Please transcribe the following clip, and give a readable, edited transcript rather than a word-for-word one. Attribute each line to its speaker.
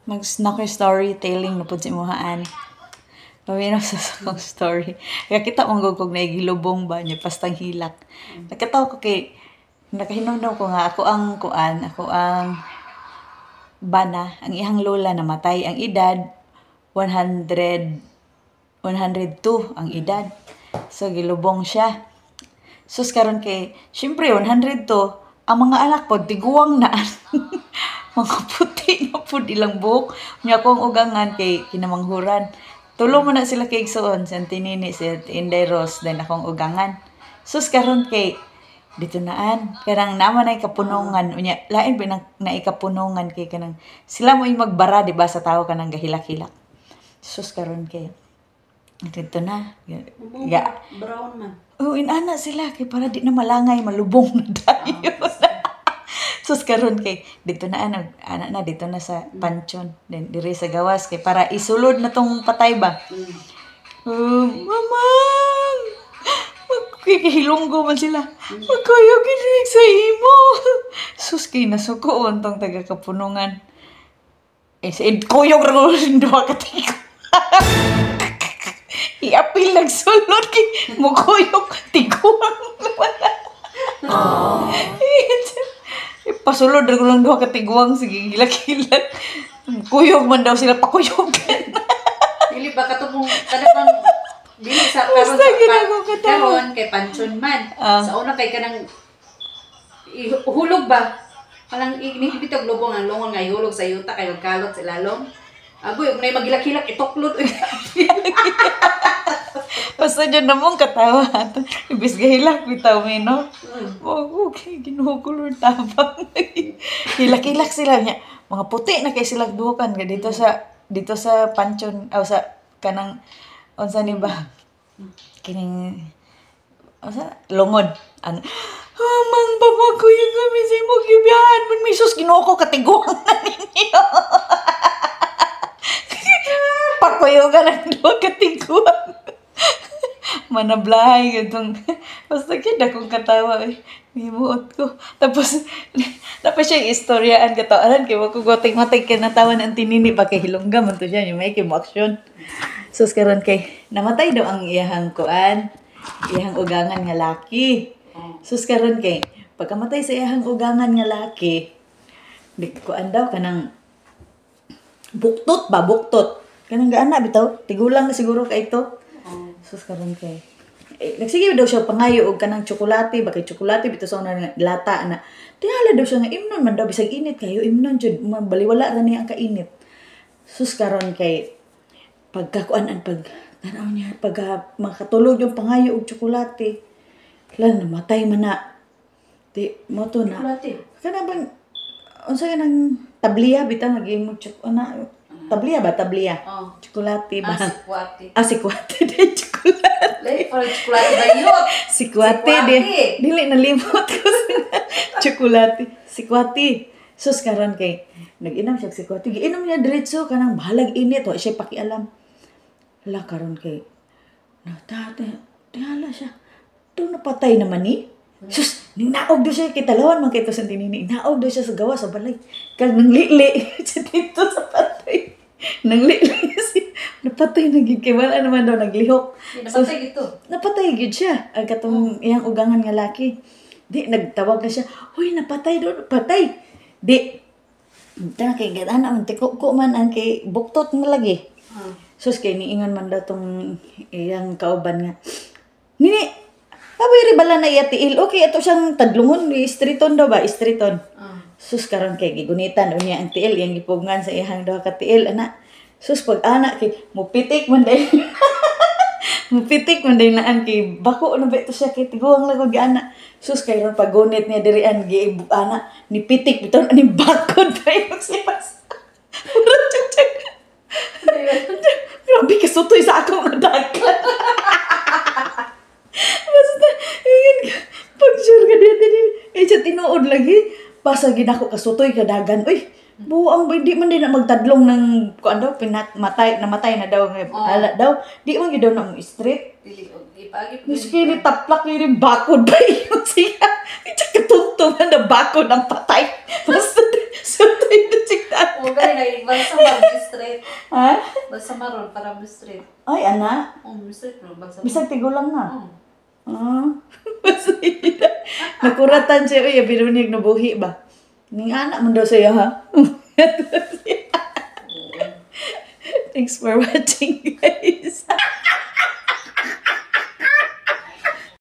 Speaker 1: Mag-snacker storytelling na pud sa imuhaan. Paminaw sa akong story. Kaya kita mong gugog na gilubong ba niya pastang hilak. Nakatawa ko kay nakahinumdum ko nga ako ang kuan, ako ang bana, ang iyang lola namatay, ang edad 100 102 ang edad. So gilubong siya. Sus, karon kay syempre 102 ang mga anak pod tiguang na, mga puti na pud ilang buhok. Nya akong ugangan kay kinamanghuran. Tulo man na sila kay igsuon, si Auntie Nini, si Auntie Inday Rose, then akong ugangan. Sus, karon kay dito naan kanang naman ay kapunongan, unya lain ba nang naikapunongan kay kanang sila mo magbara, di ba, sa tao kanang gahilak-hilak. Sus, karon kay dito na ga
Speaker 2: Brown man.
Speaker 1: Oh, inana sila kay para di na malangay, malubong na dayon. Sus, karon kay dito na ano, ana na dito na sa pansyon. Then diri sa gawas kay para isulod na tong patay ba. Mamang! Magkikihilonggo man sila. Magkayo ginig sa imo. Sus, kay nasuko tong taga kapunungan. Eh, sa kuyog ra ko duha ka tigko. Iapil nagsulod kay mukuyog tiguang wala. Pasulod ra ko lang duha ka tiguang, sige gilak-gilak. Kuyog man daw sila, pakuyog.
Speaker 2: Dili ba katong kanang dili sa karon
Speaker 1: Basta
Speaker 2: sa
Speaker 1: ginagawa ka tawa.
Speaker 2: Karon kay pansyon man. Sa una kay kanang hulog ba? Kanang inihibitog lubong ang lungon nga ihulog sa yuta kay kalot sa ilalom. Agoy, ug nay magilak-hilak ituklod. Uy.
Speaker 1: Basta dyan na mong katawa. Ibis gahilak bitaw mi, no? Oh, okay, Ginoo ko Lord tabang. Hilak-hilak sila niya. Mga puti na kay sila buhukan kay dito sa pansyon aw sa kanang unsa ni ba? Kining unsa lungon. Ano? Oh, mang babagoy kami sa imo gibiyahan man mi, sus, Ginoo ko, katiguang na ninyo. Pakuyogan ang duha katiguang. Manablahay gitong basta kid akong katawa eh. Mimuot ko. Tapos tapos siya yung istoryaan katawanan kay wa ko goting matay kay natawan ang tinini ba kay hilongga man to siya yung may kay mo aksyon. So karon kay namatay daw ang iyahang kuan, iyahang ugangan nga laki. Sus, karon kay pagkamatay sa iyahang ugangan nga laki, di kuan daw kanang buktot ba, buktot. Kanang gaana bitaw, tigulang na siguro kay ito. Sus, karon kay eh, nagsige daw siya pangayo og kanang tsokolate ba, kay tsokolate bitaw sa una nga lata na. Tingala daw siya nga imnon man daw bisag init kayo, imnon jud, baliwala ra niya ang kainit. Sus, karon kay pagkakuan ang pag tanaw niya pagka makatulog yung pangayo og tsokolate lan namatay man na di mo to na.
Speaker 2: Tsokolate.
Speaker 1: Kana bang unsa kanang tabliya bitaw naging ana tabliya ba, tabliya?
Speaker 2: Oh.
Speaker 1: Tsokolate ba?
Speaker 2: Ah, sikwate.
Speaker 1: Ah, sikwate di tsokolate.
Speaker 2: Lay for tsokolate ba yun?
Speaker 1: Sikwate di. Dili, nalimot ko sa tsokolate. Sikwate. Sus, karon kay nag-inom siya og sikwate. Giinom niya diretso kanang bahalag init, wa siya pakialam. Hala, karon kay na tate tingala siya. To napatay naman ni. Sus, ning naog do siya kay talawan man kay to sa tinini. Naog do siya sa gawa sa balay. Kag nang lili siya dito sa patay. Nang lili siya. Napatay na gid kay wala naman daw naglihok.
Speaker 2: Di napatay gito.
Speaker 1: Napatay gyud siya. Ang katong iyang ugangan nga laki. Di nagtawag na siya. "Hoy, napatay do, patay." Di tana kay ana man tiko ko man ang kay buktot na lagi. Sus, kay niingon man daw tong iyang kauban nga, "Nini, aboy ri bala na iya tiil. Okay, ato siyang tadlungon, istriton daw ba, istriton." Sus, karon kay gigunitan unya ang tiil, iyang gipugngan sa iyang duha ka tiil ana. Sus, pag ana kay mupitik man dahil. Mupitik man dahil naan kay bako na ba ito siya kay tiguang lang og ana. Sus, kay ron paggunit niya diri an gi ana ni pitik bitaw ni bakod pa yung sipas. Murag grabe ka sutoy sa akong nadaglan. Basta, yun, pag sure ka dito, eh, siya tinuod lagi. Basta ginako kasutoy kadagan. Uy, buang ba, di man din na magtadlong ng, kung ano, pinat, matay, namatay na daw, nga, ala daw. Di man gyud daw na mo street.
Speaker 2: Dili og ipagi.
Speaker 1: Miski ni taplak ni bakod ba yun siya. Tsaka katunto man na bakod ang patay. Basta, sutoy na siya.
Speaker 2: O gani na Kay balsa straight.
Speaker 1: Ha?
Speaker 2: Balsa maron para mo straight.
Speaker 1: Ay, ana.
Speaker 2: Oh, straight bro, balsa.
Speaker 1: Bisag tigulang na.
Speaker 2: Oh.
Speaker 1: Ah. Nakuratan siya, uy, binunig nabuhi ba? Ning anak man daw siya, ha? Thanks for watching, guys.